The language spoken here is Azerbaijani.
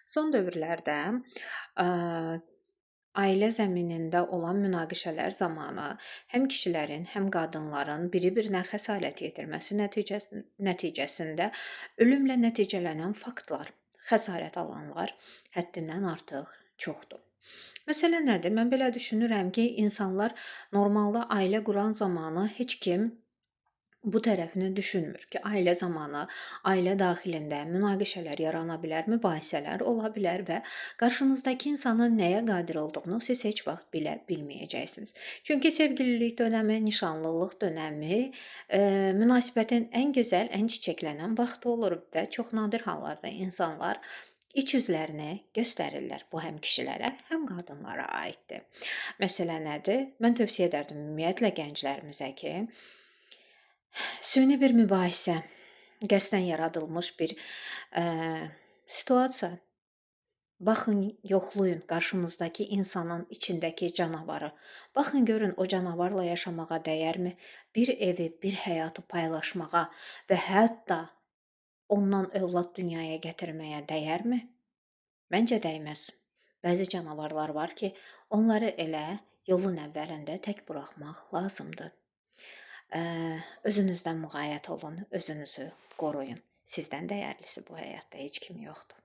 Son dövrlərdə ailə zəminində olan münaqişələr zamanı həm kişilərin, həm qadınların biri-birinə xəsarət yetirməsi nəticəsində ölümlə nəticələnən faktlar, xəsarət alanlar həddindən artıq çoxdur. Məsələ nədir? Mən belə düşünürəm ki, insanlar normalda ailə quran zamanı heç kim bu tərəfini düşünmür ki, ailə zamanı, ailə daxilində münaqişələr yarana bilər, mübahisələr ola bilər və qarşınızdakı insanın nəyə qadir olduğunu siz heç vaxt bilə bilməyəcəksiniz. Çünki sevgililik dönəmi, nişanlılıq dönəmi münasibətin ən gözəl, ən çiçəklənən vaxtı olur və çox nadir hallarda insanlar iç üzlərini göstərirlər. Bu həm kişilərə, həm qadınlara aiddir. Məsələ nədir? Mən tövsiyə edərdim ümumiyyətlə gənclərimizə ki, süni bir mübahisə, qəsdən yaradılmış bir situasiya. Baxın, yoxlayın qarşınızdakı insanın içindəki canavarı. Baxın görün o canavarla yaşamağa dəyərmi? Bir evi, bir həyatı paylaşmağa və hətta ondan övlad dünyaya gətirməyə dəyərmi? Məncə dəyməz. Bəzi canavarlar var ki, onları elə yolun əvvəlində tək buraxmaq lazımdır. Özünüzdən müğayət olun, özünüzü qoruyun. Sizdən dəyərlisi bu həyatda heç kim yoxdur.